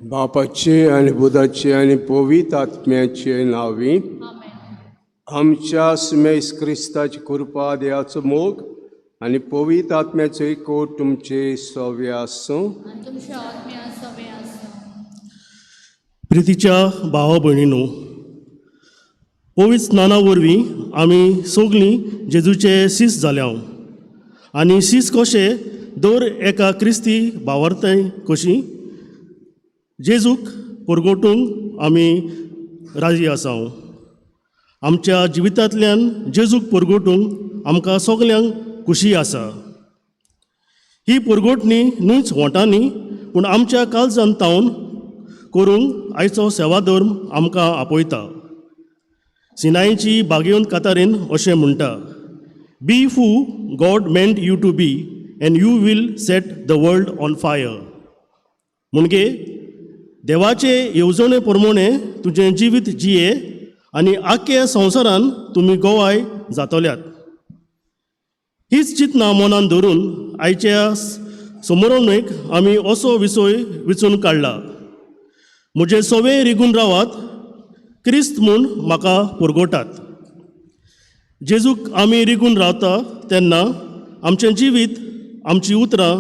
बापाचे आनी बुधाचे आनी पवित्र आत्म्याचे नांवी आमच्या सुमेस क्रिस्ताची कृपा, देवाचो मोग आनी पवित्र आत्म्याचो एकवट तुमचे सव्य आसूं. आनी तुमच्या आत्म्या सवे आसूं. प्रितीच्या भावा भयणीनो, पवित्र स्नाना वरवीं आमी सगलीं जेजूचे सीस जाल्या आनी सीस कशे दर एका क्रिस्ती भावार्थाय कशी जेजूक परगटूंक आमी राजी आसा. आमच्या जिवितांतल्यान जेजूक परगटूंक आमकां सगल्यांक खुशी आसा. ही परगटणी न्हूच वोंटांनी पूण आमच्या काळजान तावन करूंक आयचो सेवाधर्म आमकां आपयता. सिनायची बागेवन कातारीन अशें म्हणटा, be who God meant you to be and you will set the world on fire. म्हणजे देवाचे येवजणे प्रमाणे तुजें जिवीत जिये आनी आख्या संवसारान तुमी गोवाय जातल्यात. हीच चिंतना मनान धरून आयच्या समोरणेक आमी असो विसय विचून काडला, म्हजे सवे रिगून रावात, क्रिस्त म्हूण म्हाका पुरगोटात. जेजूक आमी रिगून रावता तेन्ना आमचें जिवीत, आमची उतरां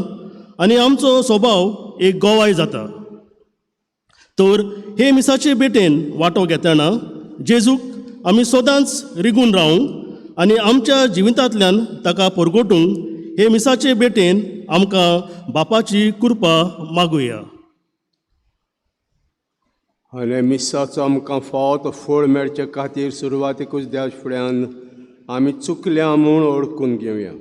आनी आमचो स्वभाव एक गोवाय जाता. तर हे मिसाचे भेटेन वांटो घेतना जेजूक आमी सदांच रिगून रावूंक आनी आमच्या जिवितांतल्यान ताका परगटूंक हे मिसाचे भेटेन आमकां बापाची कृपा मागुया. आनी मिसाचो आमकां फावो तो फळ मेळचे खातीर सुरवातेकूच देवाच्या फुड्यान आमी चुकल्या म्हूण ओळखून घेवया.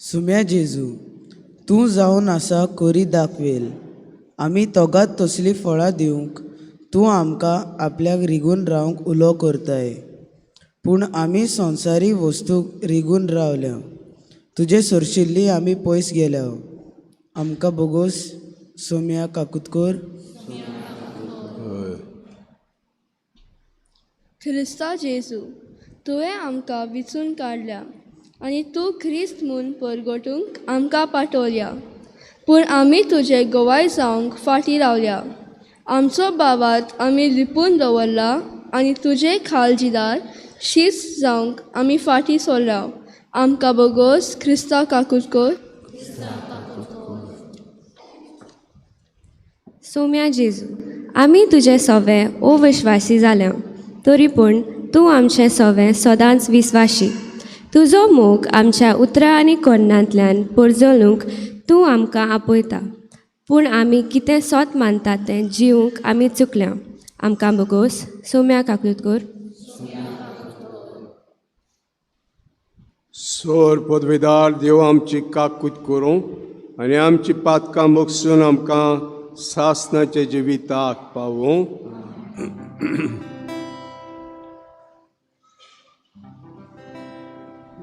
सुम्या जेजू, तूं जावन आसा कोरी दाखवेल, आमी तोगात तसलीं फळां दिवंक तूं आमकां आपल्याक रिगून रावंक उलो करताय. पूण आमी संवसारी वस्तूक रिगून रावल्या, तुजे सरशिल्ली आमी पयस गेल्या. आमकां बोगोस सोम्या काकुतकोर. क्रिस्ता जेजू, तुवें आमकां विचून काडल्या आनी तूं क्रिस्त म्हूण परगटूंक आमकां पाठवल्या, पूण आमी तुजे गोवाय जावंक फाटीं रावल्या. आमचो भावार्थ आमी लिपून दवरला आनी तुजे खालजिदार शीस जावंक आमी फाटीं सरल्या. आमकां बोगोस क्रिस्ता काकुतकोर. सोम्या जेजू, आमी तुजे सवे ओ विश्वासी जाल्या, तरी पूण तूं आमचें सवें सदांच विस्वाशी. तुजो मोग आमच्या उतरां आनी कोन्नांतल्यान परजळूंक तूं आमकां आपयता, पूण आमी कितें सोत मानता तें जिवूंक आमी चुकल्या. आमकां बोगोस सोम्या काकुतकोर. सोर पदवेदार देव आमची काकूत करूं आनी आमची पातकां मोगसून आमकां सासणाच्या जिविताक पावूं.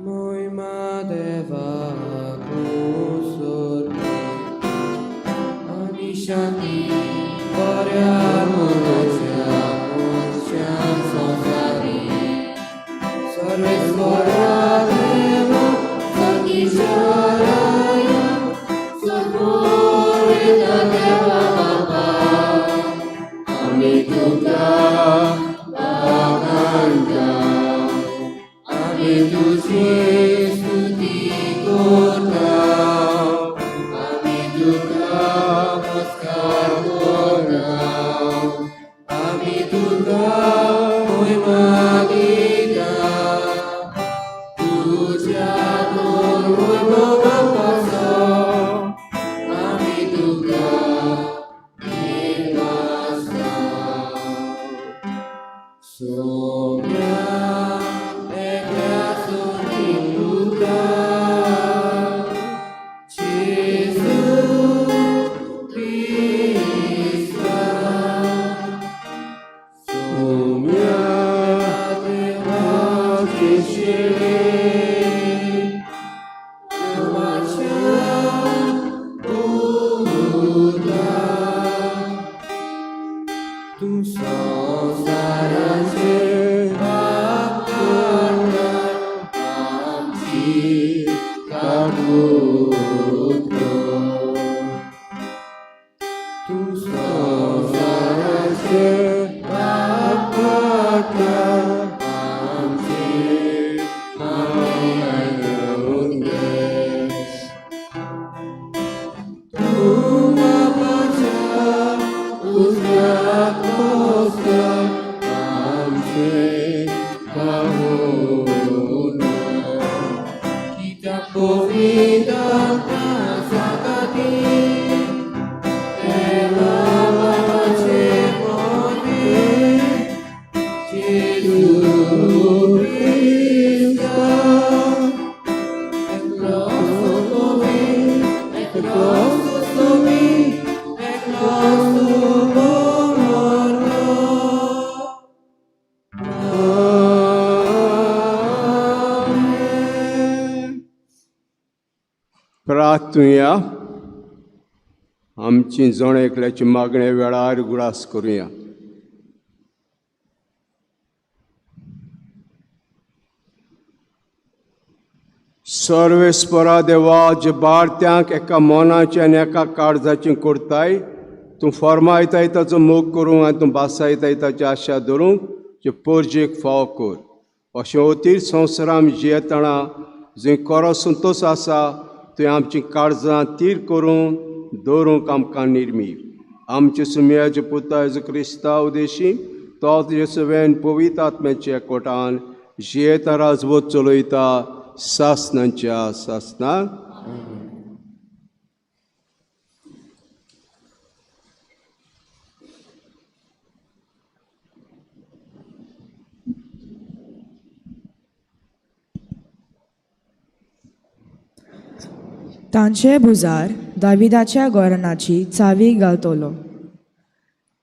मोहिमा देवाक सोर आनी शांती बऱ्या मनाच्या मनशां संवसारी सर्वेस्वरा देवा संगीश्वराय सद्गुरुता देवा बापा आमी तुका वाखाणता, आमी तुजी स्तुती करता, आमी तुका नमस्कार करता, आमी तुका महिमा दिता. तुज्या गुरु बापाचो आमी तुका निर्वासता. सोम्या एकल्या सुनी तुका जेजू क्रिस्ता. सोम्या देवाचे शिले काबूत कर. तूं संवसाराचे पाप काडटा, आमचेर माया घेवन घे. तूं बापाच्या उजव्याक बसला, आमचें पावोवन. कित्याक पवित्र आत्म्या खातीर देवा बापाचे मोगे, जेजू क्रिस्ता, एकलोच पवित्र, एकलोच तुमी, एकलोच मरलो. आमेन. प्रार्थुया. आमची जण एकल्याची मागणे वेळार उगडास करुया. सर्वेस्परा देवा, जे भारत्यांक एका मनाचें आनी एका काळजाचें करताय, तूं फर्मायताय ताचो मोग करूंक आनी तूं भासायताय ताची आशा धरूंक जे परजेक फावो कर. अशें अतीर संवसाराम जियेतना जंय खरो संतोश आसा थंय आमचीं काळजां तीर करून दवरूंक आमकां निर्मी. आमचे सुमयाचे पुता जेजू क्रिस्ता उदेशी तो तुजे सवेन पवित्र आत्म्याच्या एकवटान जियेता, राजवत चलयता सासनाच्या सासनाक. तांचे भुजार दाविदाच्या गोरणाची चावी घालतलो.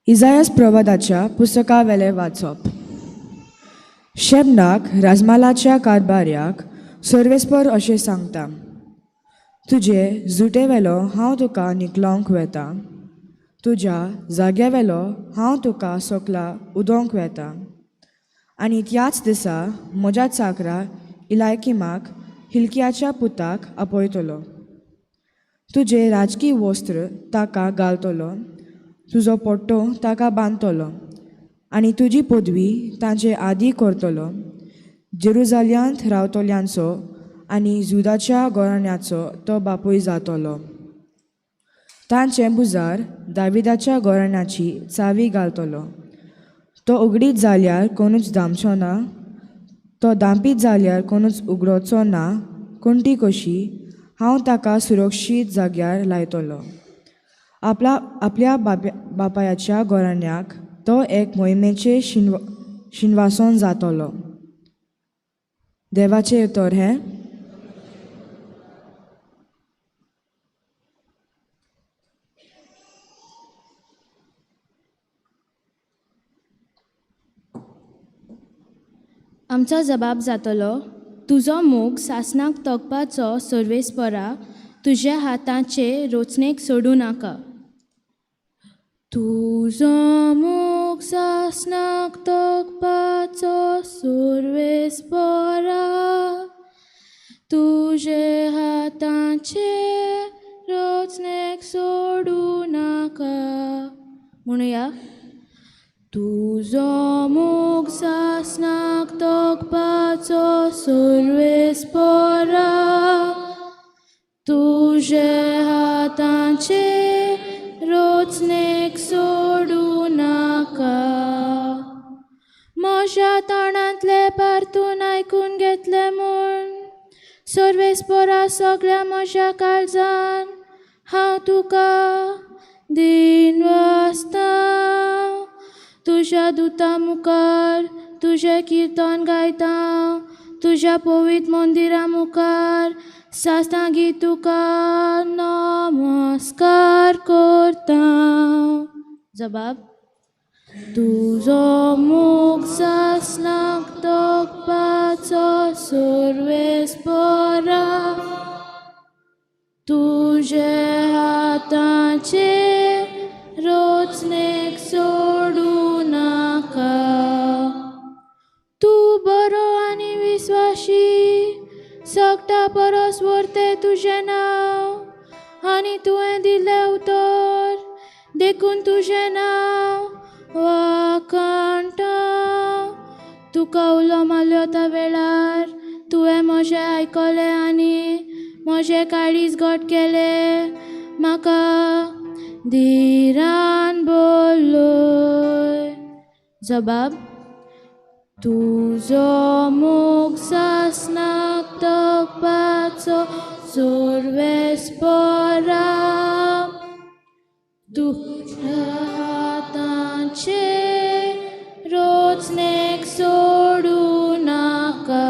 इजायस प्रवादाच्या पुस्तकावेलें वाचप. शेबनाक राजमालाच्या कारभार्याक सर्वेस्पर अशें सांगता, तुजे जुटेवेलो हांव तुका निकलोवंक वेता, तुज्या जाग्यावेलो हांव तुका सोकला उदोवंक वेता. आनी त्याच दिसा म्हज्या चाकरा इलायकिमाक हिलकियाच्या पुताक आपयतलो. तुजें राजकी वस्त्र ताका घालतलो, तुजो पट्टो ताका बांदतलो आनी तुजी पदवी तांचे आदी करतलो. जेरुजाल्यांत रावतल्यांचो आनी जुदाच्या घराण्याचो तो बापूय जातलो. तांचे भुजार दाविदाच्या घराण्याची चावी घालतलो. तो उगडीत जाल्यार कोणूच दामचो ना, तो दांपीत जाल्यार कोणूच उगडोचो ना. कोणटी कशी हांव ताका सुरक्षीत जाग्यार लायतलो. आपला आपल्या बापायाच्या घराण्याक तो एक मोहिमेचें शिनवासन जातलो. देवाचें उतर हें. आमचो जबाब जातलो, तुजो मोग सासणाक तगपाचो सर्वेस्परा, तुज्या हाताचे रोचणेक सोडूं नाका. तुजो मोग सासणाक तगपाचो सर्वेस्परा, तुजे हाताचे रोचणेक सोडूं नाका. म्हणुया, तुजो मोग सासणाक तगपाचो सर्वेस्परा, तुजे हाताचे रोचणेक सोडूं नाका. म्हज्या तोंडांतले परतून आयकून घेतले म्हूण सर्वेस्परा, सगळ्या म्हज्या काळजान हांव तुका दिनवासता. तुज्या दुता मुखार तुजें किर्तन गायता, तुज्या पवित्र मंदिरा मुखार सासणागी तुका नमस्कार करता. जबाब, तुजो मोग सासणाक तगपाचो सर्वेस्परा, तुजे हाताचे रोचणेक सोडूं नाका. तूं बरो आनी विस्वाशी, सगळ्या रगता परस व्हरतें तुजें नांव आनी तुवें दिलें उतर देखून तुजें नांव वाखाणटा. तुका उलो मारलो त्या वेळार तुवें म्हजें आयकलें आनी म्हजें काळीज घट केलें. म्हाका धिरान बोलय. जबाब तुजो मोग सासनाक तगपाचो सर्वेस्परा, तुज्या हातांचे रोचणेक सोडूं नाका.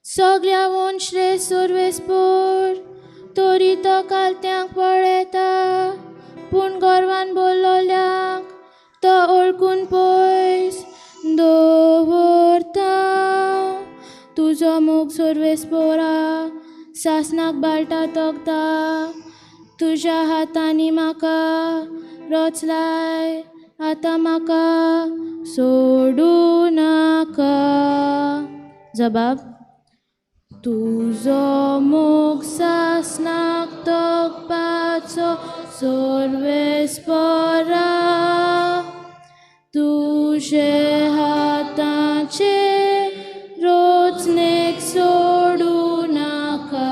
सगळ्या वंशरे सर्वेस्पर तरी तो कालत्यांक पळयता, पूण गर्वान बोल्लोल्यांक तो ओळखून पयस दवरता. तुजो मोग सर्वेस्परा सासनाक बाळटा तगता, तुज्या हातांनी म्हाका रचलाय, आतां म्हाका सोडूं नाका. जबाब तुजो मोग सासनाक तगपाचो सर्वेस्परा, तुजे हातांचे रोचणेक सोडूं नाका.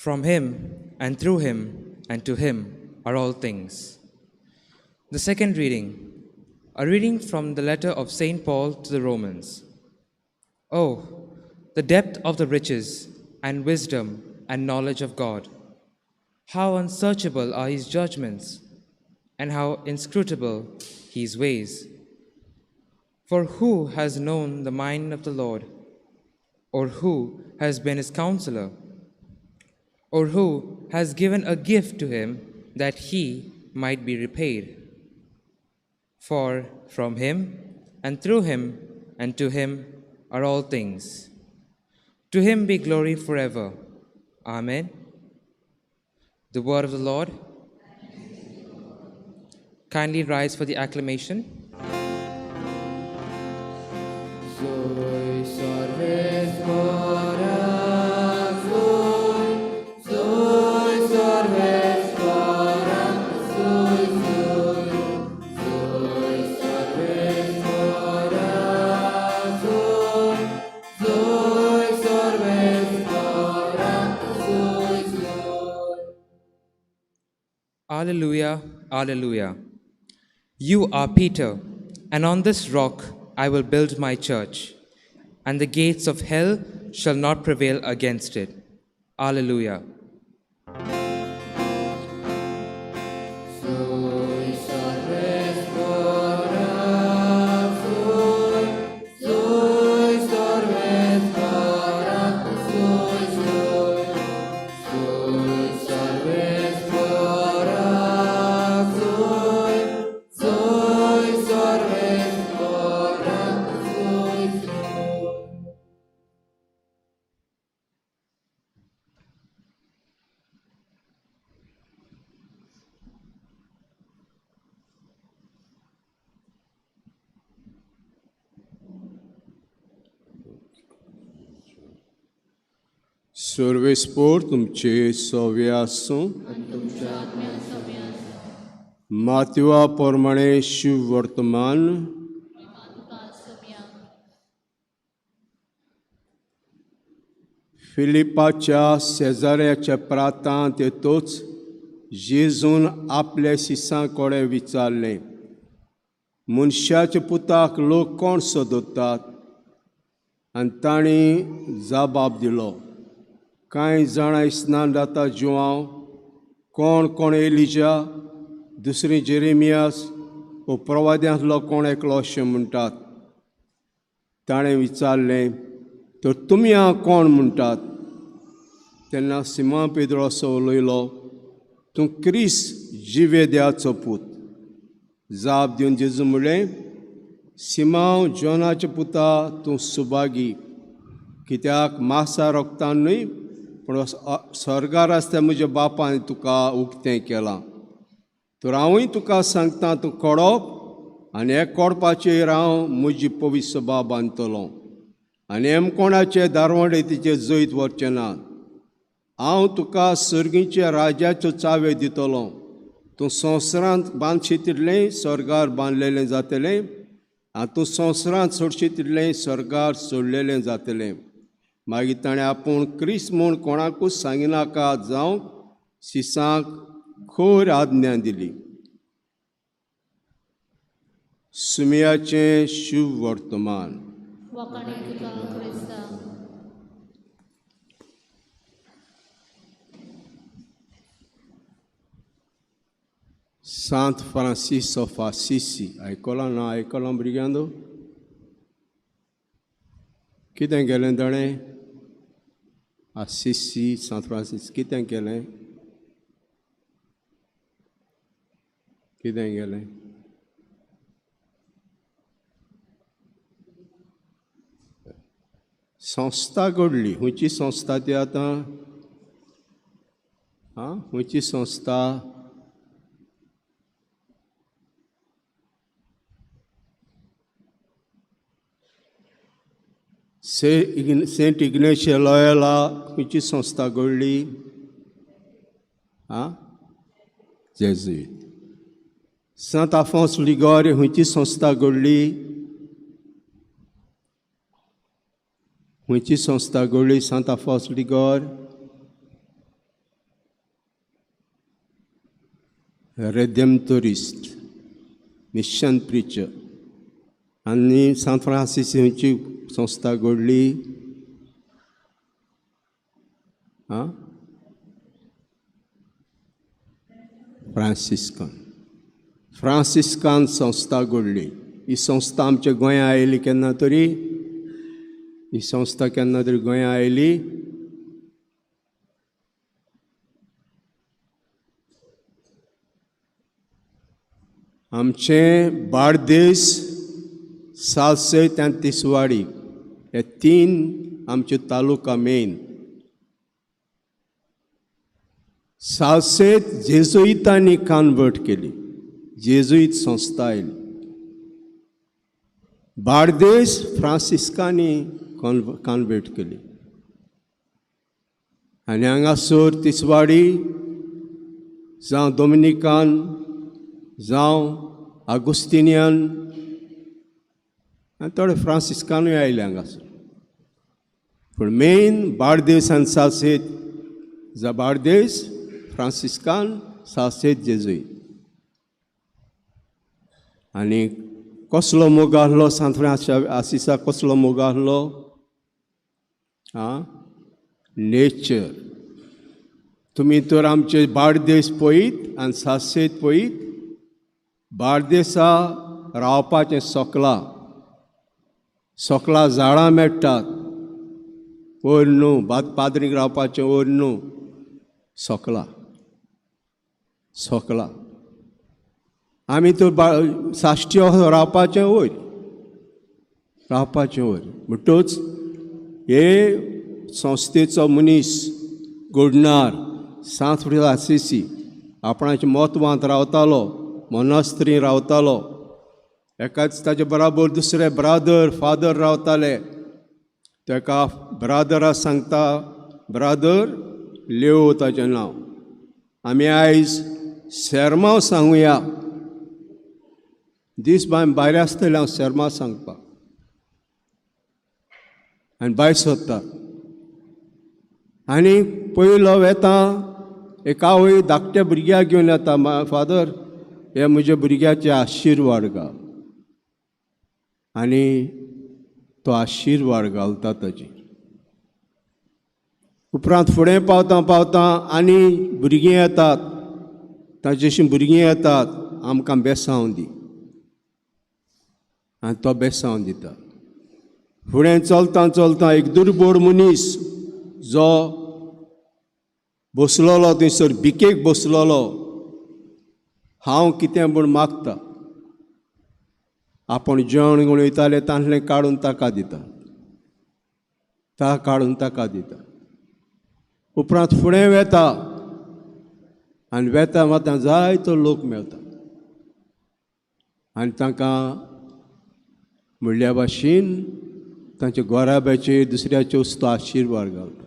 From him, and through him, and to him are all things. The second reading, a reading from the letter of St. Paul to the Romans. Oh, the depth of the riches and wisdom and knowledge of God! How unsearchable are his judgments, and how inscrutable his ways! For who has known the mind of the Lord, or who has been his counselor? Or who has given a gift to him that he might be repaid? For from him, and through him, and to him are all things. To him be glory forever. Amen. The word of the Lord. Kindly rise for the acclamation. Alleluia, alleluia. You are Peter, and on this rock I will build my church, and the gates of hell shall not prevail against it. Alleluia. सर्वेस्पोर तुमचे सवे आसूं. मातवा प्रमाणे शिव वर्तमान फिलिपाच्या शेजाऱ्याच्या प्रांतांत येतोच जेजून आपल्या शिसां कडेन विचारलें, मनशाच्या पुताक लोक कोण सोदतात? आनी तांणी जबाब दिलो, कांय जाणां स्नान जाता जुआंव, कोण कोण एलिजा, दुसरी जेरेमियास वो प्रवाद्यांतलो कोण एकलो अशें म्हणटात. ताणें विचारलें, तर तुमी हांव कोण म्हणटात? तेन्ना सिमा पेद्रो असो उलयलो, तूं क्रिस्त जिवे देवाचो पूत. जाप दिवन जेजू म्हणलें, सिमांव जॉनाचे पुता, तूं सुभागी, कित्याक मासा रोगतान न्हय पूण स्वर्गार आसता म्हज्या बापान तुका उक्तें केलां. तर हांवूय तुका सांगता, तूं कोडप आनी हे कोडपाचेर हांव म्हजी पवित्र सभा बांदतलो आनी एमकोणाचे दारवंडे तिचेर जैत व्हरचें ना. हांव तुका सर्गीच्या राज्याच्यो चाव्यो दितलो. तूं संवसारांत बांदशी तितलें स्वर्गार बांदलेलें जातलें आनी तूं संवसारांत सोडशी तितलें स्वर्गार सोडलेलें जातलें. मागीर ताणें आपूण क्रिस्त म्हूण कोणाकूच सांगिनाका जावंक शिसांक खर आज्ञा दिली. सुमयाचें शुभ वर्तमान. वाखाणे तुका क्रिस्ता. सांत फ्रांसीस ऑफ आसिसी आयकलां ना? आयकलां भुरग्यांनो? कितें केलें ताणें? आसिसी सांत फ्रांसीस कितें केलें? कितें केलें? संस्था घडली. खंयची संस्था ती आतां? आं, खंयची संस्था? सेंट इग्नेशिया लॉयला खंयची संस्था घडली? आं, जेजुईत. सांत आफोंस लिगोर खंयची संस्था घडली? खंयची संस्था घडली सांत Alphonsus Liguori? Redemptorist, mission preacher. आनी सांत फ्रांसीस खंयची संस्था घडली? आं, फ्रांसिस्कन. फ्रांसिस्कान संस्था घडली. ही संस्था आमच्या गोंया आयली केन्ना तरी? ही संस्था केन्ना तरी गोंया आयली? आमचें बार्देस, सालसेत आनी तिसवाडी हे तीन आमचे तालुका मेन. सालसेत जेजुईतांनी कन्वर्ट केली, जेजुईत संस्था आयली. बार्देस फ्रांसिस्कांनी कन्वर्ट केली. आनी हांगासर तिसवाडी जावं डोमिनिकान जावं आगुस्तिनियन आनी थोडे फ्रांसिस्कानूय आयले हांगासर. पूण मेन बार्देस आनी सालसेत, बार्देस फ्रांसिस्कान, सालसेत जेजुईत. आनी कसलो मोग आहलो सांत फ्रांसिस आसिसा? कसलो मोग आहलो? आं, नेचर. तुमी तर आमचे बार्देस पळयत आनी सालसेत पळयत, बार्देसा रावपाचें सोकलां सोकलां झाडां मेळटात, वयर न्हू पाद्रीक रावपाचें वयर न्हू, सोकलां सोकलां. आमी तर साश्टी रावपाचें वयर, रावपाचें वयर. म्हणटूच हे संस्थेचो मनीस घडणार सांत फ्रांसीस आसिसी आपणाच्या म्हत्वांत रावतालो, मोनास्त्री रावतालो. एकाच ताचे बराबर दुसरे ब्रादर फादर रावताले. ताका ब्रादरा सांगता, ब्रादर लेओ ताचें नांव. आमी आयज सेर्मांव सांगुया. दीस बाय भायर आसतलें हांव सेर्मांव सांगपाक आनी भायर सोदता. आनी पयलो वेता एक आवय धाकट्या भुरग्याक घेवन येता, फादर हे म्हज्या भुरग्याचे आशिर्वाद घाल. आनी तो आशिर्वाद घालता ताचेर. उपरांत फुडें पावता पावता आनी भुरगीं येतात, ताजेशीं भुरगीं येतात, आमकां बेसांव दी. आनी तो बेसांव दिता. फुडें चलता चलता एक दुर्बोड मनीस जो बसलोलो थंयसर भिकेक बसलोलो हांव कितें म्हूण मागता. आपूण जेवण घेवन वयताले तांतलें काडून ताका दिता, ता काडून ताका दिता. उपरांत फुडें वेता आनी वेता वता जायतो लोक मेळता आनी तांकां म्हणल्या भाशेन तांच्या गोराब्याचेर दुसऱ्याच्यो वस्तू आशिर्वाद घालता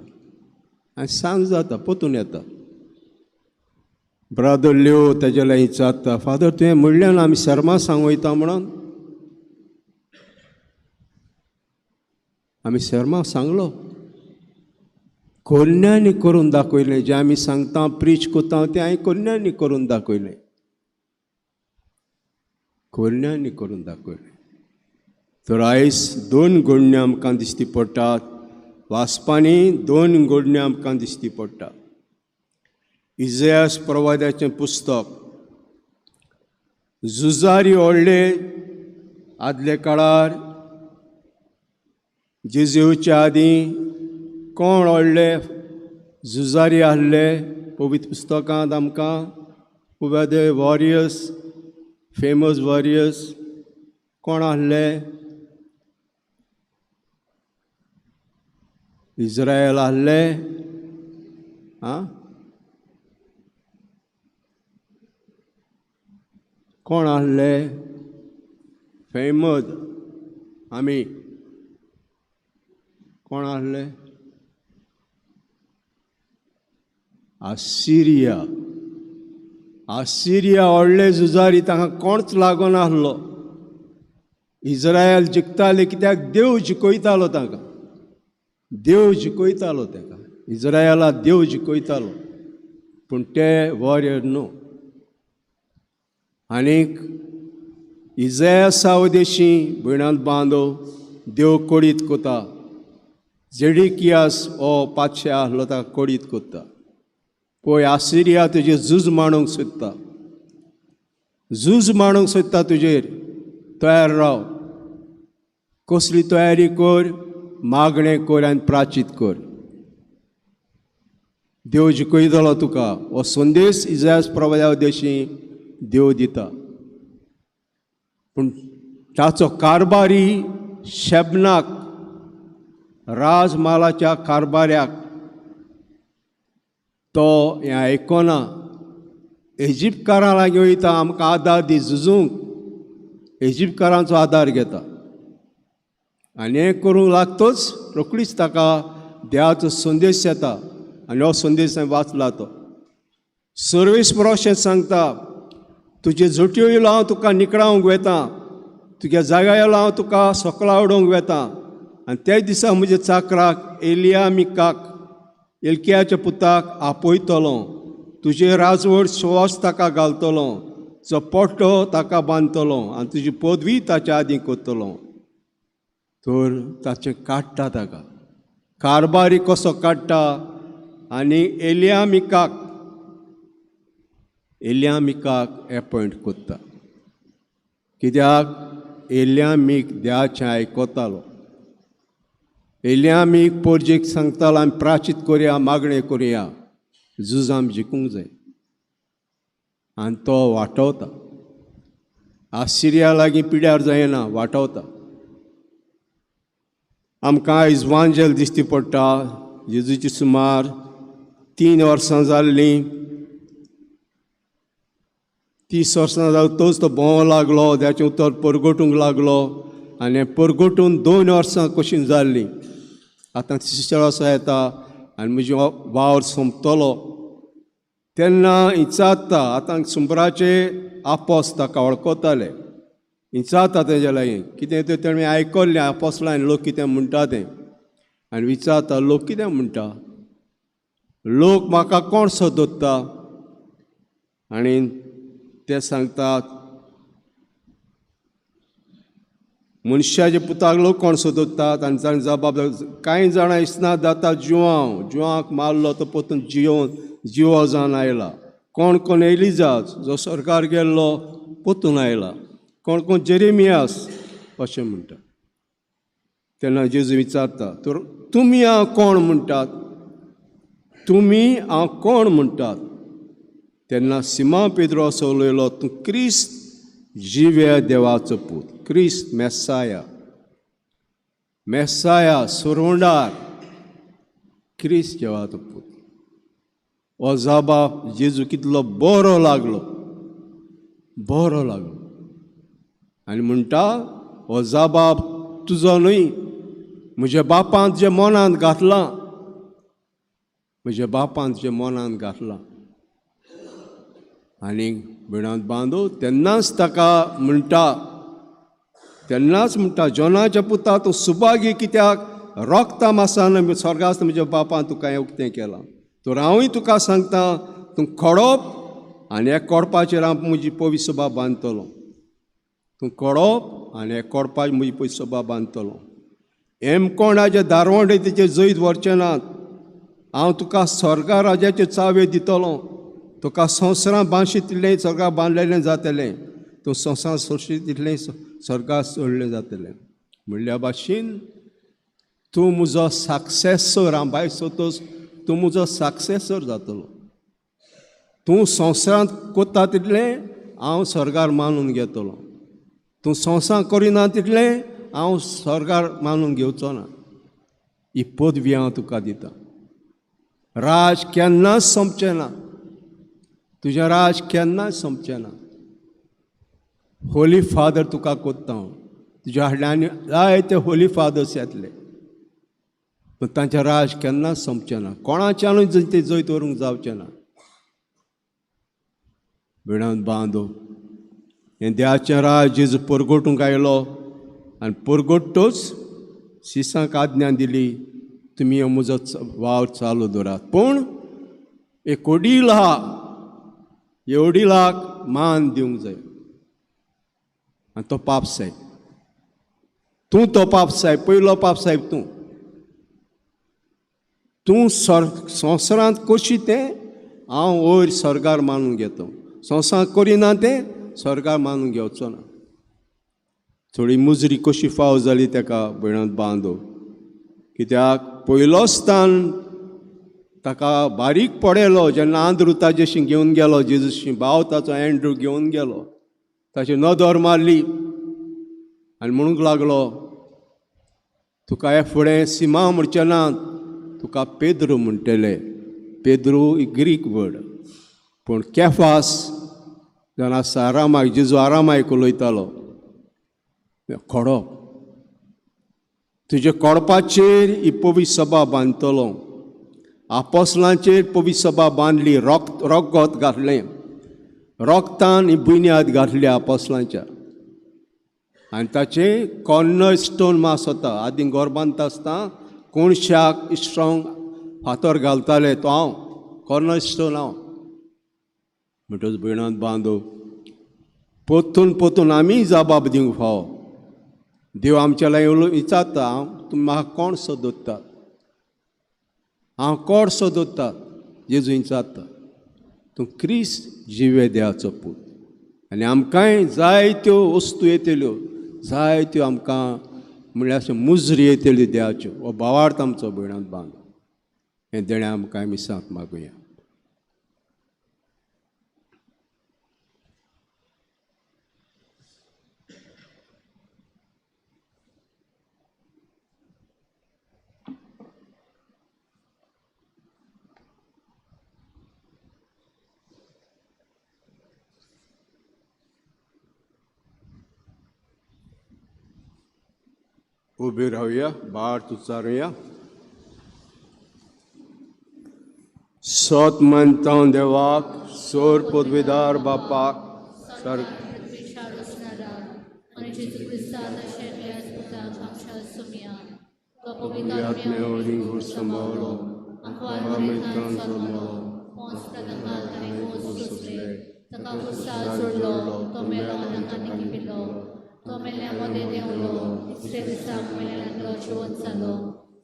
आनी सांज जाता पोतून येता. ब्रादर ल्यो तेजे लागीं विचारता, फादर तुवें म्हणलें ना आमी शर्मा सांगोयता म्हणून? आमी शर्मा सांगलो, कोन्यांनी करून दाखयलें जें आमी सांगता प्रीच कोता तें हांवें कोन्यांनी करून दाखयलें, कोन्यांनी करून दाखयलें. तर आयज दोन घडण्यो आमकां दिश्टी पडटात, वाचपांनी दोन घडण्यो आमकां दिश्टी पडटात. इजयास प्रवाद्याचें पुस्तक, झुजारी व्हडले आदले काळार जेजूच्या आदीं कोण व्हडले झुजारी आहले पवित्र पुस्तकांत आमकां who were the warriors, famous warriors कोण आहले? इज्रायल आहले, आं कोण आहले फेमस? आमी कोण आहले? आसिरिया. आसिरिया व्हडले झुजारी, तांकां कोणच लागून आहलो. इज्रायल जिखताले कित्याक देव जिखयतालो तांकां, देव जिखयतालो तांकां, इज्रायला देव जिखयतालो, पूण ते वॉरियर न्हू. आनीक इजयासा उदेशी भयणांत बांदो देव कोडीत कोता, जेडिकियास हो पातशे आहलो ताका कोडीत कोत्ता. पळय आसिरिया तुजेर झूज मांडूंक सोदता, झूज मांडूंक सोदता तुजेर, तयार राव. कसली तयारी कर? मागणें कर आनी प्राचीत कर. देव जिखयतलो तुका. हो संदेश इजयास प्रवाद्या उदेशी देव दिता. पूण ताचो कारभारी शेबनाक, राजमालाच्या कारभाऱ्याक तो हें आयकना. इजिप्तकारां लागीं वयता, आमकां आदार दी झुजूंक, इजिप्तकारांचो आदार घेता आनी हें करूंक लागतोच रोखडीच ताका देवाचो संदेश येता. आनी हो संदेश हांवें वाचला. तो सर्वेस्पर अशें सांगता, तुजे जोटयो येयलो हांव तुका निकळावंक वेता, तुज्या जाग्या येयलो हांव तुका सकला उडोवंक वेता. आनी त्या दिसा म्हज्या चाकराक एलियामिकाक, एलकियाच्या पुताक आपयतलो, तुजे राजवट श्वास ताका घालतलो, जो पट्टो ताका बांदतलो आनी तुजी पदवी ताच्या आदीं करतलो. तर ताचें काडटा ताका, कारभारी कसो काडटा. आनी एलियामिकाक, एलियामिकाक एपॉयंट करता. कित्याक? एलियामीक देवाचें आयकतालो. एलियामीक पोरजेक सांगतालो आमी प्राचीत करुया, मागणें करुया, झुजां आमी जिखूंक जाय. आनी तो वाटवता. आसिरिया लागीं पिड्यार जायना, वाटवता. आमकां आयज वांजेल दिश्टी पडटा. जेजूची सुमार 3 वर्सां जाल्लीं, 30 वर्सां जाल तोच तो भोंवो लागलो, देवाचें उतर परगटूंक लागलो. आनी परगटून 2 वर्सां कशीं जाल्लीं. आतां 30 वर्सां येता आनी म्हजो वावर सोंपतलो तेन्ना इचारता. आतां सुंबराचे आपोस ताका वळखताले, विचारता तेजे लागीं कितें तें तेणें आयकल्लें आपोसलान लोक कितें म्हणटा तें. आनी विचारता लोक कितें म्हणटा, लोक म्हाका कोण सोदता? आनी ते सांगतात मनशाच्या पुताक लोक कोण सोदतात? आनी ताणें जबाब, कांय जाणां इसना जाता जुआंव, जुआंक मारलो तो परतून जिवन जिवो जावन आयला. कोण कोण एलिजाज जो सरकार गेल्लो परतून आयला, कोण कोण जेरेमियास अशें म्हणटा. तेन्ना जेजू विचारता, तर तुमी कोण म्हणटात? तुमी हांव कोण म्हणटात? तेन्ना सिमा पेद्रो असो उलयलो, तूं क्रिस्त जिव्या देवाचो पूत, क्रिस्त मेसाया, मेसाया सुरुंडार, क्रिस्त देवाचो पूत. हो जाबाब जेजू कितलो बरो लागलो, बरो लागलो. आनी म्हणटा, हो जाबाब तुजो न्हय, म्हज्या बापान तुज्या मनांत घातलां, म्हज्या बापान तुज्या मनांत घातलां. आनी भिणांत बांदो तेन्नाच ताका म्हणटा, तेन्नाच म्हणटा, जॉनाच्या पुता तूं सुभागी कित्याक रोगता मासान स्वर्गास्त म्हज्या बापान तुका हें उक्तें केलां. तर हांवूय तुका सांगता, तूं खोडप आनी ह्या कोडपाचेर हांव म्हजी पवी सभा बांदतलो. तूं कोडप आनी ह्या कोडपाचेर म्हजी पवी सभा बांदतलो. हेमकोणाचे दारवंडे तेचे जैत व्हरचे नात. हांव तुका स्वर्गा राजाच्यो चाव्यो दितलो. तुका संवसारां बांदशी तितलें स्वर्गा बांदलेलें जातलें, तूं संवसार सोंशी तितलें स्वर्गा सोडलें जातलें. म्हणल्या भाशेन तूं म्हजो सक्सेसर, हांव भायर सोदतोच तूं म्हजो सक्सेसर जातलो. तूं संवसारांत कोत्ता तितलें हांव स्वर्गार मानून घेतलो. तूं संवसार करिना तितलें हांव स्वर्गार मानून घेवचो ना. ही पदवी हांव तुका दितां. राज केन्नाच सोंपचें ना, तुजें राज केन्नाच सोंपचें ना. होली फादर तुका कोत्ता हांव, तुज्या हाडल्यान जायते होली फादर्स येतले, पूण तांचें राज केन्नाच सोंपचें ना. कोणाच्यानूय तें जैत व्हरूंक जावचें ना. भिणांत बांदो हें देवाचें राज जेजू परगटूंक आयलो आनी परगटतोच शिसांक आज्ञा दिली, तुमी हो म्हजो वावर चालू दवरात. पूण एक वडील आहा, ह्या वडिलाक मान दिवंक जाय आनी तो पाप साहेब. तूं तो पाप साहेब, पयलो पाप साहेब तूं. तूं संवसारांत कशी तें हांव वयर स्वर्गार मानून घेतो. संवसार करिना तें स्वर्गार मानून घेवचो ना. थोडी मुजरी कशी फाव जाली ताका भयणांत बांदो, कित्याक पयलो स्थान ताका बारीक पडयलो जेन्ना आंद्रू ताजेशी घेवन गेलो, जेजूशी भाव ताचो एंड्रू घेवन गेलो, ताची नदर मारली आनी म्हणूंक लागलो, तुका हे फुडें सिमा म्हणचे ना, तुका पेद्रू म्हणटले. पेद्रू ग्रीक वर्ड, पूण केफास जेन्ना आसा आरामायक, जेजू आरामायक उलयतालो, खोडप तुज्या कोडपाचेर ही पवी सभा बांदतलो. आपोसलांचेर पवी सभा बांदली, रोगत घातलें, रोगतान ही बुन्याद घातली आपोसलांच्या. आनी ताचें कॉर्नर स्टोन मास वता. आदीं घर बांदता आसतना कोणशाक स्ट्रोंग फातर घालताले, तो हांव कॉर्नर स्टोन हांव. म्हणटच भयणांत बांदो पोतून पोतून आमी जबाब दिवंक फावो. देव आमच्या लागीं उलोवन विचारता, हांव तुमी म्हाका कोण सो दवरतात, हांव कोण सो दवरतात? जेजू विचारता, तूं क्रिस्त जिवे देवाचो पूत. आनी आमकांय जायत्यो वस्तू येतल्यो, जायत्यो आमकां म्हणल्यार अश्यो मुजरी येतल्यो देवाच्यो. हो भावार्थ आमचो भयणांत बांद. हें देणें आमकां मिसांत मागुया. उबे रावया, भार उच्चारुया. सत मानता देवाक, सोर पदवीदार बापाक, सर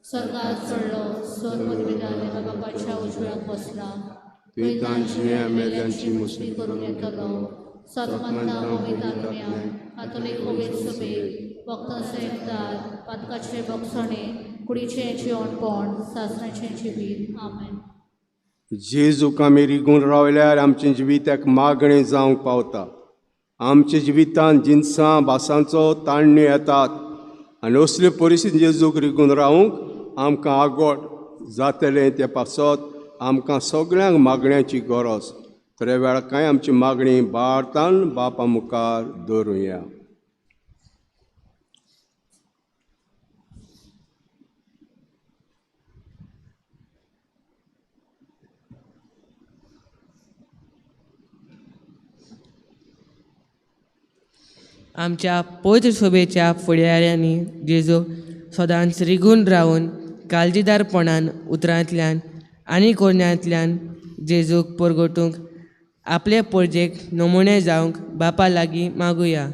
स्वर्गात चडलो, स्वर्ग पदवीदार बापाच्या उजव्याक बसला. तुवें मेल्यांची मुसली करून येतलो. सतमानता पवित्र आत्म्या, कातोलीक पवित्र सभेक, भक्तांचो एकदार, पातकाचे बक्षणे, कुडीचें जिवणपण, सासणाचें जिवीत. आमेन. जेजूक आमी रिगून रावल्यार आमच्या जिविताक मागणें जावंक पावता. आमच्या जिवितांत जिनसां भासांचो ताण्ण्यो येतात आनी असले परिस्थिती जेजूक रिगून रावूंक आमकां आगोट जातलें. ते पासत आमकां सगळ्यांक मागण्याची गरज. थोड्या वेळार कांय आमची मागणी भारतान बापा मुखार दवरुया. आमच्या पवित्र सभेच्या फुडाऱ्यांनी जेजू सदांच रिगून रावन काळजीदारपणान उतरांतल्यान आनी कोरण्यांतल्यान जेजूक परगटूंक आपले परजेक नमुने जावंक बापा लागीं मागुया.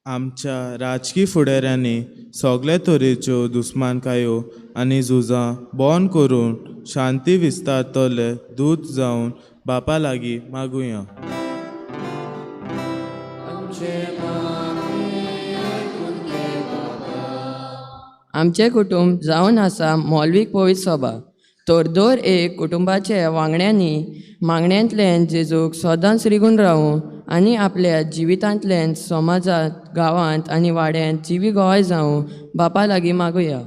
आमच्या राजकी फुडाऱ्यांनी सगळे तरेच्यो दुस्मानकायो आनी झुजां बंद करून शांती विस्तारतले दूत जावन बापा लागीं मागुया. आमचें कुटुंब जावन आसा मोलवीक पवित्र सभा, तर दर एक कुटुंबाचे वांगड्यांनी मागण्यांतल्यान जेजूक सदांच रिगून रावूं आनी आपल्या जिवितांतल्यान समाजांत, गांवांत आनी वाड्यांत जिवी गोवाय जावं बापा लागीं मागुया.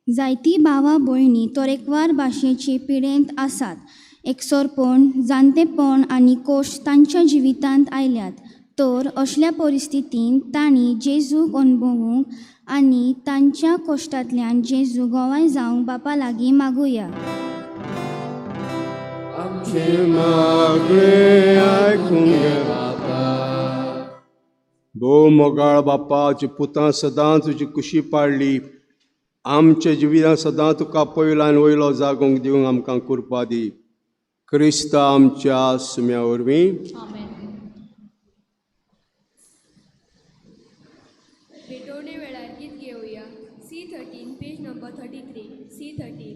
जायती भावा भयणी तरेकवार भाशेचे पिडेंत आसात. एकसरपण, जाणटेपण आनी कोश तांच्या जिवितांत आयल्यात. तर असल्या परिस्थितींत तांणी जेजूक अणभवूंक आनी तांच्या कश्टांतल्यान जेजू गोवाय जावंक बापा लागीं मागुया. भोव मोगाळ बापा, तुजी पुतां सदां तुजी कुशी पाडली. आमच्या जिवितांत सदां तुका पयलो आनी वयलो जागोवंक दिवंक आमकां कृपा दी. क्रिस्ता आमच्या सुम्या वरवीं. भेटवणे वेळार गीत घेवया. C13 page number 33. C13.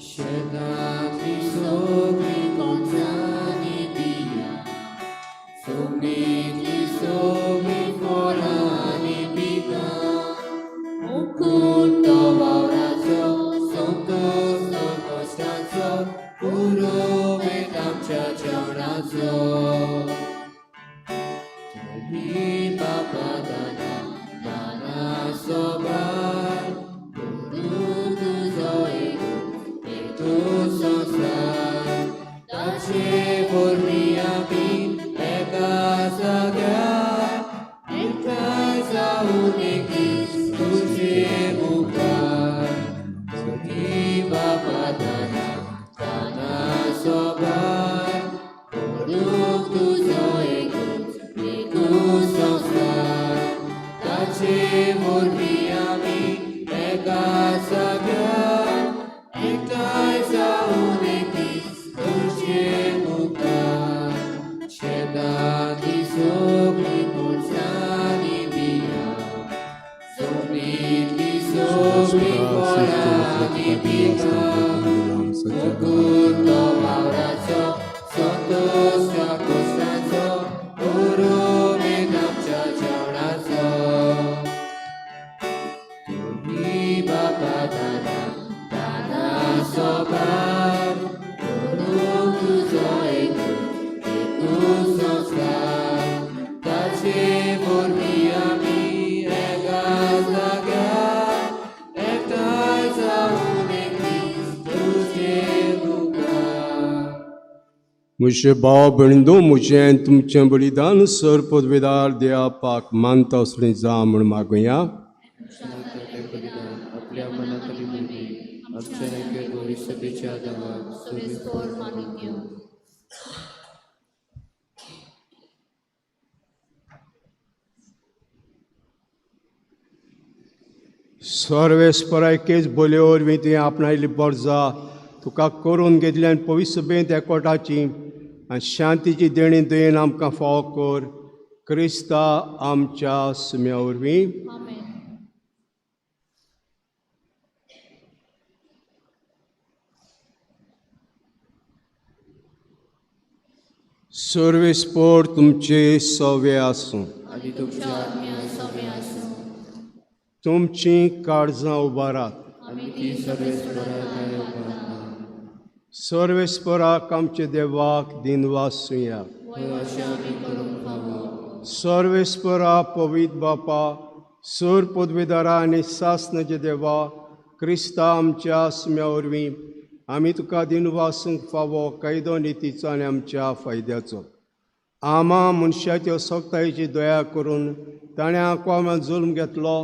शेतांतली सगळीं कोणसांनी दिया, सुमणेंतली सगळीं फळां आनी पिकां मुकूट तो वावराचो संतोष तो कश्टांचो पुरोमेत आमच्या जेवणाचो तुमी बापा दाना दाना सोबार करूं तुजो एकूच एकूच संवसार ताचे वरवीं आमी एका जाग्यार एकठांय जावन एक दीस तुजे मुखार तुमी बापा दाना दाना सोबार करूं तुजो एकूच एकूच संवसार ताचे वरवीं आमी एका जाग्यार एकठांय जावन एक दीस तुजे मुखार शेतांतली सगळीं कोळसांनी बियां जमनींतली सगळीं फळां आनी पिकां मुकूट तो वावराचो संतोष त्या कश्टांचो पुरोमेत आमच्या जेवणाचो तुमी बापा दाना दाना सोबार करूं तुजो एकूच एकूच संवसार ताचे वरवीं आमी एका जाग्यार एकठांय जावन एक दीस तुजे मुखार. म्हजे भाव भयणींनो म्हजें तुमचें बलिदान सर पदवेदार देवा मानता असलें जा म्हूण मागुया. आपल्या मनात आनी बुद्धी आमच्या एके भविष्यतेच्या नांवान सर्वेस्पोर मानून घेवं. सर्वेस्परा एकेच बोलये वरवीं तुवें आपणायली बर्जा तुका करून घेतल्यान पवित्र सभेंत एकवटाची आनी शांतीची देणी दयेन आमकां फावो कर क्रिस्ता आमच्या सुम्या वरवीं. आमेन. सर्वेस्पोर तुमचे सवे आसूं. आनी तुमच्या आत्म्या सवे आसूं. तुमचीं काळजां उबारात. आमी ती सर्वेस्परा उबारता. सर्वेस्पराक आमचे देवाक दिनवासुया. हय, अशें आमी करूंक फावो. सर्वेस्परा पवित्र बापा सर पदवेदारा आनी सासनाचे देवा क्रिस्ता आमच्या सुम्या वरवीं आमी तुका दिनवासूंक फावो कायदो नितीचो आनी आमच्या फायद्याचो. आमा मनशाच्या असक्तायेची दया करून ताणें आंकवान जुल्म घेतलो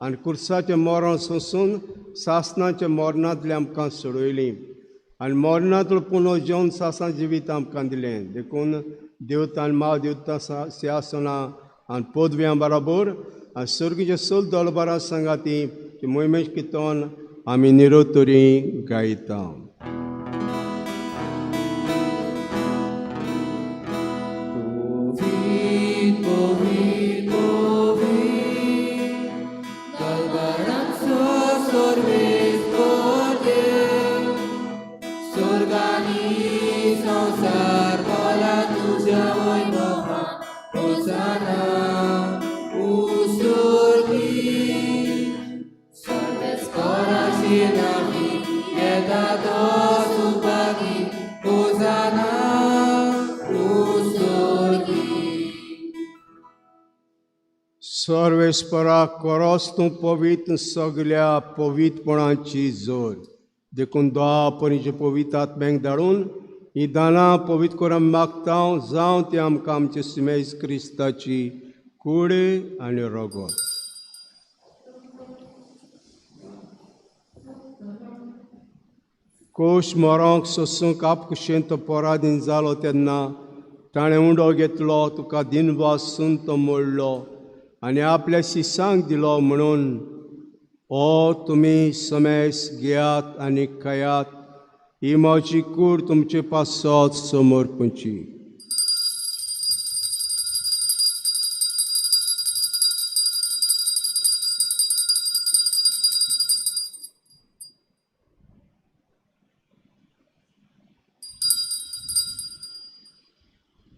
आनी कुर्साचें मरण सोंसून सासनाच्या मरणांतलें आमकां सोडयलीं आनी मरणांतलो पुनः जेवन सासना जिवीत आमकां दिलें. देखून देवतान म्हादेवता सिंहासनां आनी पदव्यां बराबर आनी सर्गीचे सल दळबारां सांगाती मोहिमेश किर्तन आमी निरोतरी गायता. पवित्र पवित्र पवित्र दरबारांचो सर्वेस्पर देव स्वर्गानी संवसार भरला तुज्या वैभवान होसाना उसर्गी सर्वेस्पराचे नांवी येता तो सुभागी होसाना उसर्गी. सर्वेस्परा करोस तूं पवित्र सगल्या पवित्रपणाची जोर. देखून दोवा पवित्र आत्म्यांक धाडून ही दानां पवित्र करून मागता जावं ती आमकां आमचे सिमेज क्रिस्ताची कूड आनी रगत. कोश मरोंक सोसूंक आपकुशेन तो पराधीन जालो तेन्ना ताणें उंडो घेतलो तुका दिनवासून तो मोडलो आनी आपल्या शिसांक दिलो म्हणून ओ तुमी समेस घेयात आनी खायात ही म्हजी कूड तुमचे पासत समर्पणची.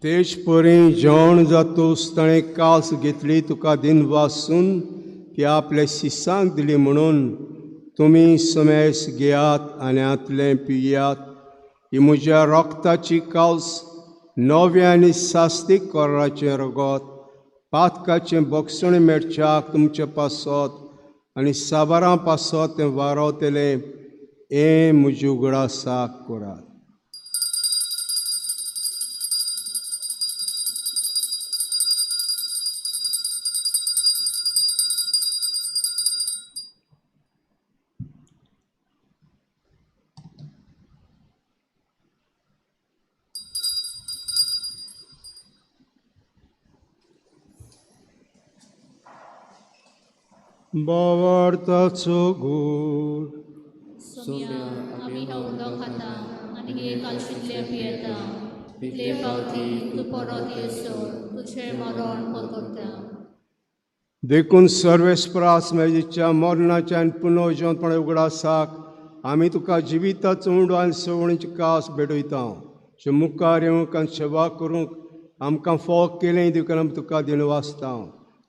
तेच परी जेवण जातूच ताणें कास घेतली तुका दिनवासून ती आपल्या शिसांक दिली म्हणून तुमी समेस घेयात आनी हांतलें पियात. ही म्हज्या रोगताची कास, नव्या आनी सास्तीक कोराचें रगत, पातकाचें बक्षण मेळच्याक तुमचे पासत आनी साबारां पासत तें वारवतलें. हें म्हज्या उगडासाक करात. बावार्थाचो गूर. सोम्या, आमी हो उदक खाता आनी हे कालशितले पियेता. इतले फावटी तूं परत येसर तुजें मरण पत्करता. देखून सर्वेस्परास मेजीच्या मरणाच्या आनी पुनर्जिवंतपणा उगडासाक आमी तुका जिविताचो उंडो आनी सवणीची कास भेटयता. जे मुखार येवंक आनी सेवा करूंक आमकां फोग केलें देखून आमी तुका दिनवासता.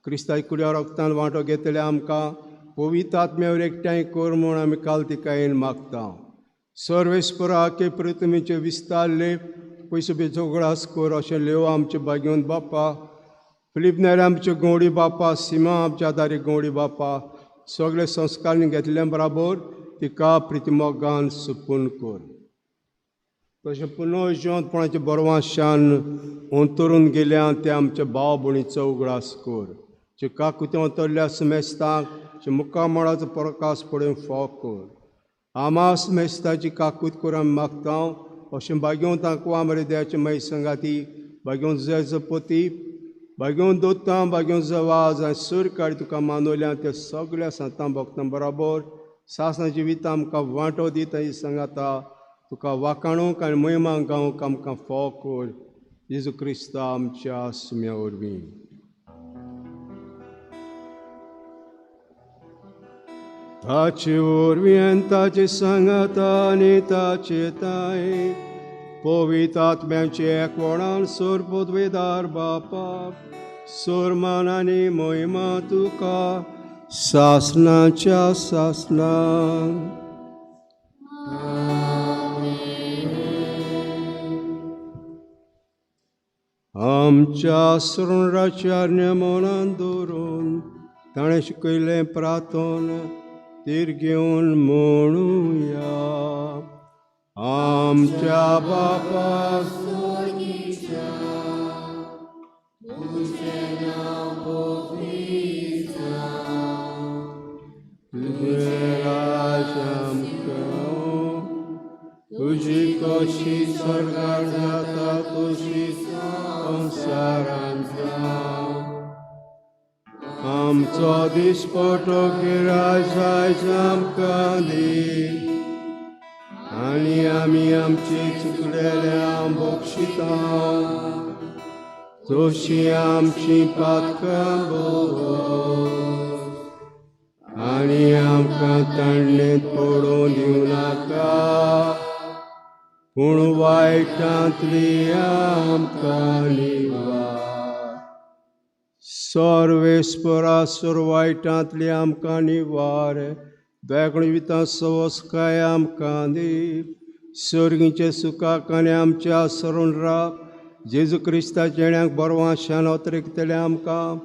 क्रिस्ताच्या कुड्या रगतान वांटो घेतले आमकां पवित्र आत्म्यावर एकठांय कर म्हूण आमी काल तिकायेन मागता. सर्वेस्पराके पृथ्वीचे विस्तारले पयसो बेचो उगडास कर अशें लेव आमचे भाग्यवंत बापा, फिलीप नेरे आमचे गवडी बापा, सीमा आमच्या आदारी गवडी बापा, सगळे संस्कार घेतले बराबर तिका प्रितिमोगान सुपून कर. तशें पुनर्जिवंतपणाच्या बरवाशान अंतरून गेल्या ते आमच्या भाव भयणीचो उगडास कर. जे काकुते अंतरल्या समेस्तांक जे मुखामळाचो प्रकाश पडून फोग कर. आमास मेस्ताची काकूत कर आमी मागता. अशें भाग्यवंतांक आमरे देवाचे माई संगाती, भाग्यवंत जयजपती, भाग्यवंत दोतां, भाग्यवंत जवाज आनी सूर काडी तुका मानवल्या त्या सगळ्या संतां भक्तां बराबर सासणा जिविता आमकां वांटो दिता ही सांगाता तुका वाखाणूंक आनी महिमा गावंक आमकां फोग कर. जेजू क्रिस्ता आमच्या सुम्या वरवीं. ताचे वरवीं आनी ताचे सांगाता आनी ताचे ताय पवित्र आत्म्याचे एकवणान सोर पदवेदार बापा, सोरमान आनी महिमा तुका सासणाच्या सासणान. आमच्या सरुणाच्या नेमनान दवरून ताणें शिकयलें प्रार्थन तीर घेवन म्हणुया. आमच्या बापा स्वर्गीच्या, तुजें नांव पवित्र जावं, तुजें राज आमकां, तुजी कशी स्वर्गार जाता तशी संवसारांत जावं. आमचो दिसपटो गिराज आयज आमकां दी आनी आमी आमची चुकलेल्या बक्षिता तशी आमची पातकां बोगस आनी आमकां ताणेंत पडून दिवं नाका, पूण वायटांतली आमकां निवार. सर्वेस्परा सोर वायटांतली आमकां निवार. दयाकून जिवितां सवसकाय आमकां दी. सर्गीचे सुखाक आनी आमच्या सरून राव जेजू क्रिस्ताच्या येण्याक बरवाशान अतरेकतले आमकां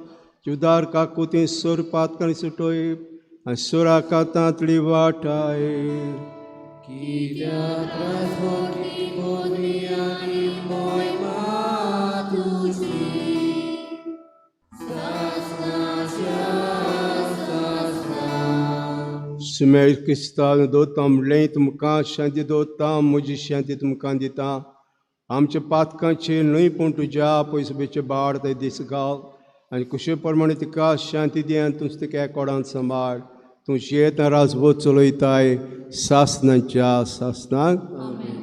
जुदार काकुती सोर पातकांनी सुटय आनी सोराकातांतली वाटाय. कित्याक राजवटी पदवी आनी महिमा तुजी सासणाच्या सासणान. सुमेर क्रिस्तान दवरता म्हणलें तुमकां शांती दवरता, म्हजी शांती तुमकां दिता. आमच्या पातकांचेर न्हय पूण तुज्या पयसुबेचे बाड ते दीस घाल आनी कुशे प्रमाणे तिका शांती दी आनी तूंच तिका एकोडान सांबाळ. तूं जियेता राजभोत चलयताय सासणाच्या सासणाक.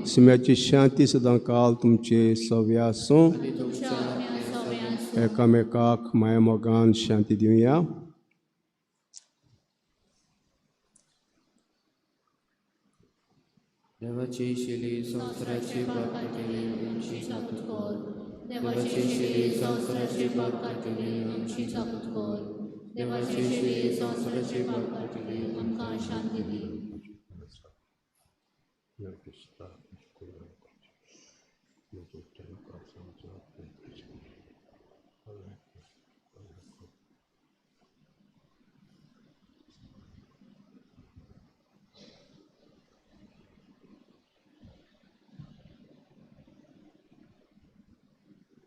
सुम्याची शांती सदां काल तुमचे सव्या आसूं. एकामेकाक माया मोगान शांती दिवया. देवाची शिली संवसाराची पाप काडटली आमची काकूत कर. देवाचे शिडी संवसाराचे पाप काडटली आमची जागृत कर. देवाचे शिडी संवसाराचे पाप काडटली आमकां शांती दी.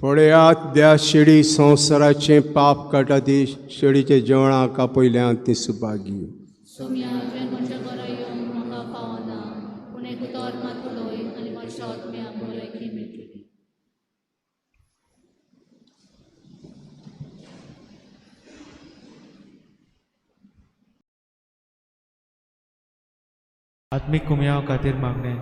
पळयात त्या शिडी संवसाराचें पाप काडटा ती शिडीचें जेवणाक आपयल्यान ती सुभागी. सोम्या तुवें म्हज्या घरा येवंक म्हाका फावना, पूण एक उतर मात उलय आनी म्हज्या आत्म्याक भलायकी मेळटली. आत्मीक कुमयाव खातीर मागणें.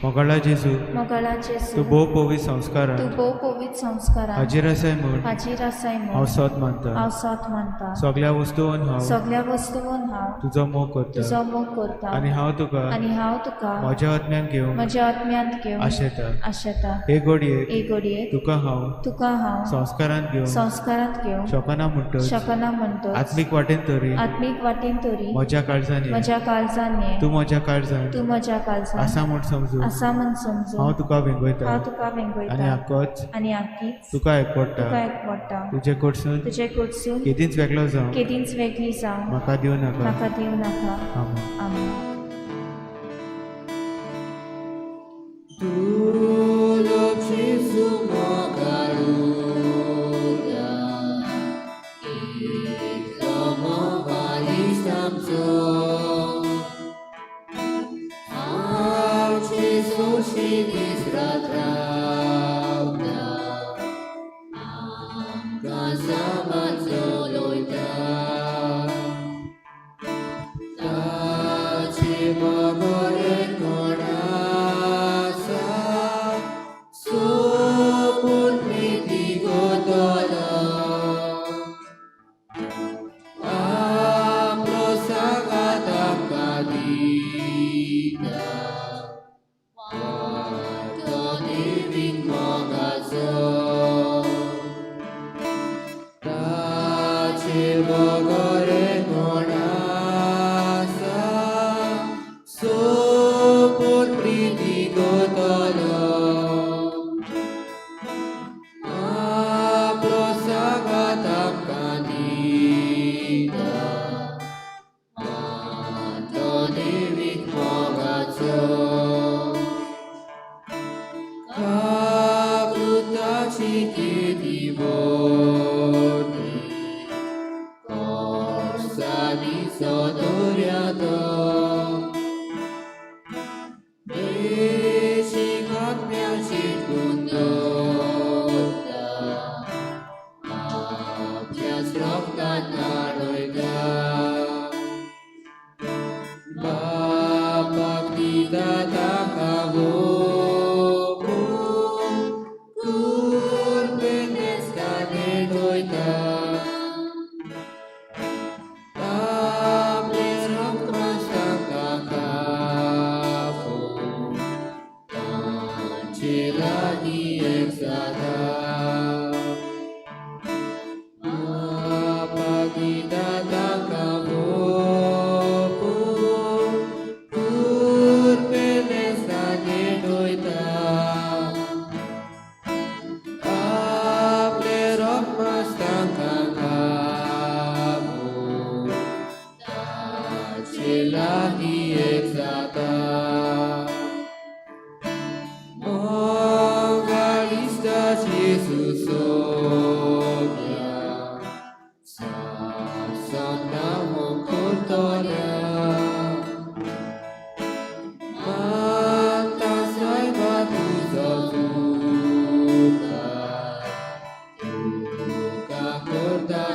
मोगाळा जेजू, मोगाळा जेजू, तूं भोव पवित्र संस्कारान, तूं भोव पवित्र संस्कारान हाजीर आसाय म्हूण, हाजीर आसाय म्हूण हांव सोद मानता, हांव सोद मानता. सगळ्या वस्तून हांव, सगळ्या वस्तून हांव तुजो मोग करता, तुजो मोग करता. आनी हांव तुका, आनी हांव तुका म्हज्या आत्म्यान घेवंक, म्हज्या आत्म्यांत घेवंक आशेता, आशेता. हे घडयेक, हे घडयेक तुका हांव, तुका हांव संस्कारांत घेवंक, संस्कारांत घेवंक शकना म्हणटच, शकना म्हणटच, आत्मीक वाटेन तरी, आत्मीक वाटेन तरी म्हज्या काळजान, म्हज्या काळजान ये, तूं म्हज्या काळजान, तूं म्हज्या काळजान आसा म्हूण समजून, आसा म्हूण समजून हांव तुका वेंगयता, हांव तुका वेंगयता. आनी आकोच, आनी आकीच तुका एकवडटा, तुका एकवडटा. तुजे कडसून, तुजे कडसून केदींच वेगळो जावं, केदींच वेगळी जावं म्हाका दिवं नाका, म्हाका दिवं नाका. आमेन. आमेन.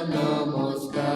Namaskar.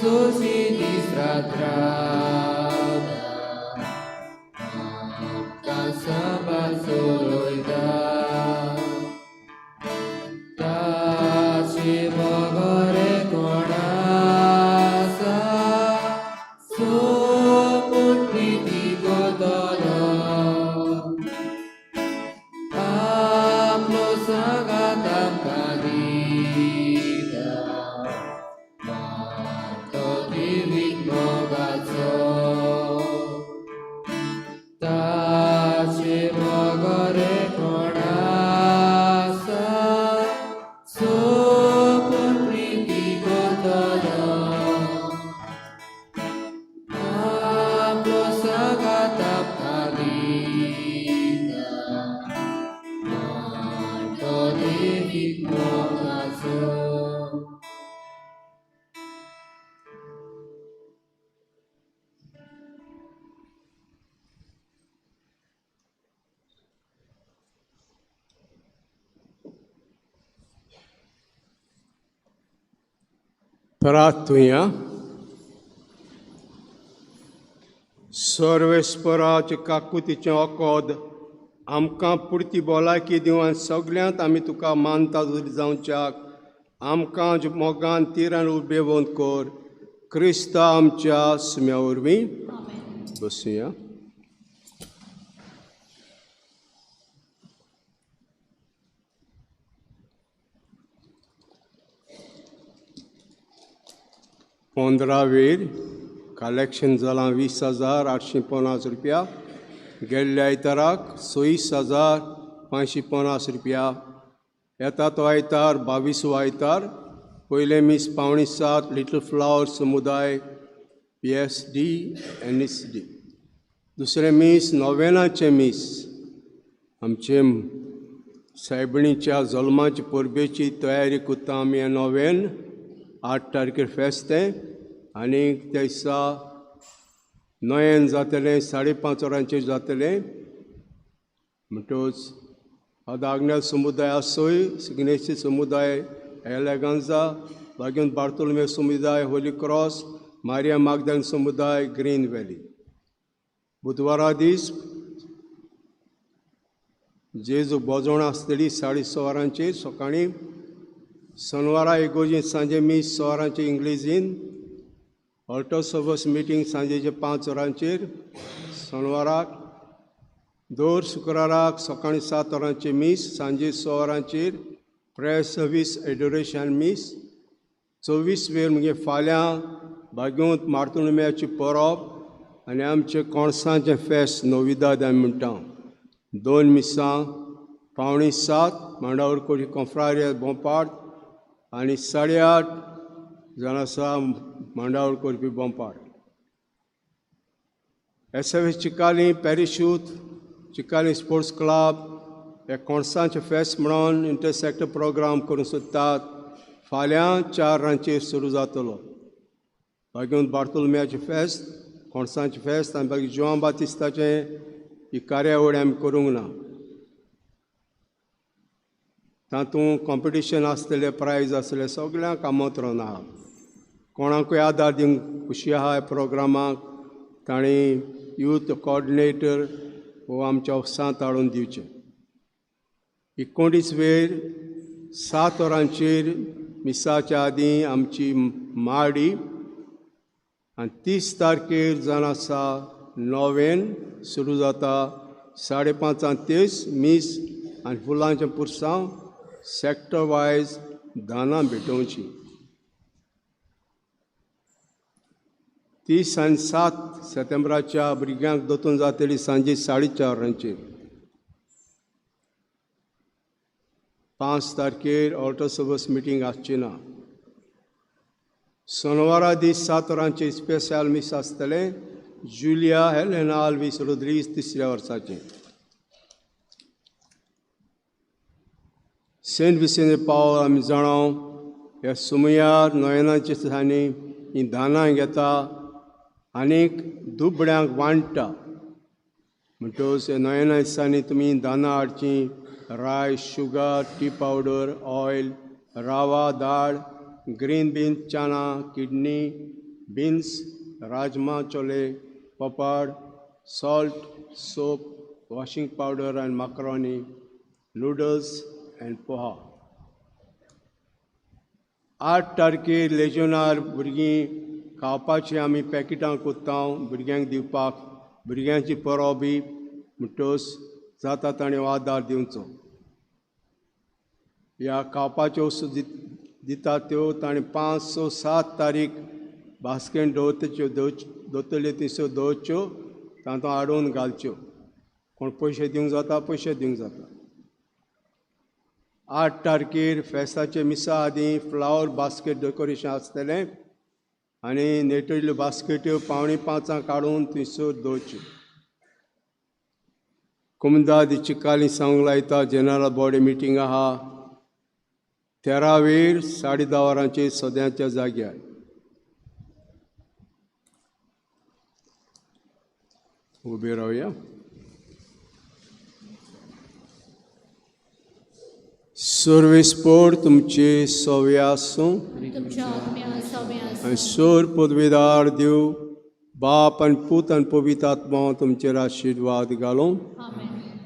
सोसी दीस रात रावता, आमकां सांबाळ चलयता. ताचे बगर कोण आसा, सोपून प्रिती करतलो, आपलो सांगात आमकां दिता, तो जिवीत मोगाचो. ताचे बगर कोण आसा, सोपून प्रिती करतलो, आपलो सांगात आमकां दिता, तो जिवीत मोगाचो. प्रार्थुया. सर्वेस्पराचे काकुतीचें ओकोद आमकां पुरती भलायकी दिवन सगल्यांत आमी तुका मानता जावच्याक आमकां मोगान तिरान उबेवंत कर, क्रिस्ता आमच्या सुम्या वरवीं. बसुया. 15वेर कलेक्शन जालां 20,850 रुपया. गेल्ल्या आयताराक 26,550 रुपया. येता तो आयतार 22 आयतार पयलें मीस 6:45 लिटल फ्लावर समुदाय PSD NSD. दुसरें मीस नोवेनाचें मीस आमचे सायबिणीच्या जल्माचे परबेची तयारी करता आमी. हें नोवेन 8 तारखेर फेस्त तें आनी त्या दिसा नोयेन जातलें, 5:30 वरांचेर जातलें. म्हणटकच आग्नेल समुदाय आसोय, सिग्नेची समुदाय एलेगांजा, लागून बार्तोलमे समुदाय होली क्रॉस, मारिया मागदान समुदाय ग्रीन व्हॅली. बुधवारा दीस जेजू बोजवण आसतली 6:30 वरांचेर सकाळीं. शनवारा इगोर्जीन सांजे मीस 6 वरांचेर इंग्लिजीन. ऑल्टो सर्वस मिटींग सांजेचे 5 वरांचेर शनवाराक. दर शुक्राराक सकाळीं 7 वरांचेर मीस, सांजे 6 वरांचेर प्रेयर सर्वीस एडोरेशन मीस. 24 वेर म्हणजे फाल्यां बागेंत मार्तोलम्याची परब आनी आमचें कोणसांचें फेस्त नोविदाद आमी म्हणटा. 2 मिसां 6:45 मांडावर कोशी कोंफ्रारिया बोंपाड आनी 8:30 जावन आसा मांडावर करपी बोंपाड. SFS Chicalim पॅरिशूत Chicalim sports club हे कोणसांचें फेस्त म्हणून इंटरसेक्टर प्रोग्राम करूंक सोदतात. फाल्यां 4 वरांचेर सुरू जातलो. बागेंत बार्तोलम्याचें फेस्त, कोणसांचें फेस्त आनी बाकी जुआंव बातिस्ताचें ही कार्यावळ आमी करूंक ना. तातूंत कॉम्पिटिशन आसतलें, प्रायज आसतलें, सगल्यांक आमंत्रण आहा. कोणाकूय आदार दिवंक खुशी आहा ह्या प्रोग्रामाक तांणी यूथ कॉर्डिनेटर वो आमच्या ऑफिसांत हाडून दिवचें. 19 वेर 7 वरांचेर मिसाच्या आदीं आमची माडी आनी 30 तारखेर जावन आसा नोवेन सुरू जाता. 5:30 30 मीस आनी फुलांचें पुरसांव सॅक्टर वायज दानां भेटोवची. 30 आनी 7 सप्टेंबराच्या भुरग्यांक दोतून जातली सांजे 4:30 वरांचेर. 5 तारखेर ऑल्टर सर्वस मिटींग आसची ना. सोनवारा दीस 7 वरांचेर स्पेशल मीस आसतलें. जुलिया हेलेना आल्वीस रोद्रीस 3ऱ्या वर्साचें. सेंट विसेंत पावल आमी जाणां ह्या सुमयार नोयनाच्या दिसांनी हीं दानां घेता आनीक दुबळ्यांक वांट्टा. म्हणटकच ह्या नोयना दिसांनी तुमी दानां हाडचीं. Rice, sugar, tea powder, oil, rava, दाळ, ग्रीन बीन, चाना, kidney, beans, rajma chole, papad, salt, soap, washing powder आनी macaroni, noodles and poha. 8 तारखेर लेजोनार भुरगीं खावपाची आमी पॅकेटां कोत्ता भुरग्यांक दिवपाक, भुरग्यांची परब बी म्हणटकच जाता ताणें आदार दिवचो. ह्या खावपाच्यो वस्तू दिता त्यो ताणें 5, 6, 7 तारीख बास्केट दवरतच्यो दवरतल्यो थंयसर दवरच्यो, तातूंत हाडून घालच्यो. कोण पयशे दिवंक जाता, पयशे दिवंक जाता. 8 तारखेर फेस्ताचे मिसा आदीं फ्लावर बास्केट डेकोरेशन आसतलें आनी नेटयल्ल्यो बास्केट्यो 4:45 काडून थंयसर दवरच्यो. कोमुनिदाद चिकाली सांगूंक लायता जनरल बॉडी मिटींग आहा 13 वेर 10:30 वरांचेर सद्याच्या जाग्यार. उबे रावया. सर्वेस्पोर तुमचे सवे आसूं आनी सोर पदवेदार देव बाप आनी पूत आनी पवित्र आत्मा तुमचेर आशिर्वाद घालूं.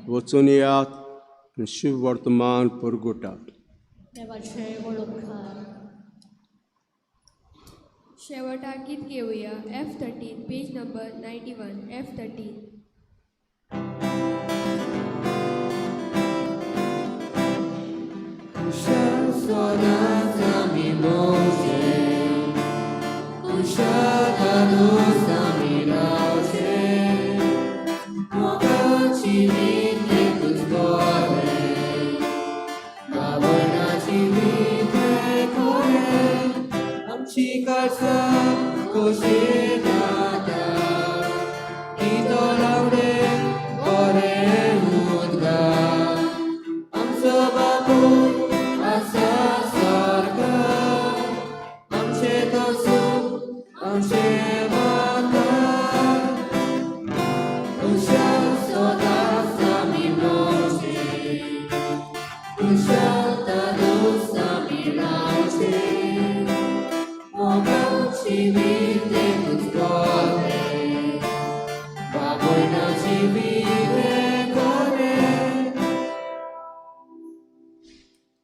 वचून येयात आनी शुभ वर्तमान परगटात. शेवटाक गीत घेवया F13 page number 91 F13. सदांच आमी भोंवचे, कुशादादूच आमी रावचे, मोगाची विद्येकूच बरें, बाबणाची विद्ये खरें, आमची काळसां खोशयेन जाता, कितो लावडे बरें उदका, आमचो बापूय आसा सारकार, आमचें तसूं आमचें माता, कुशाल सदांच आमी भोंवचे, कुशाल तादूस आमी रावचे, मोगाची विद्येकूच बरें, बाबुणाची विद्ये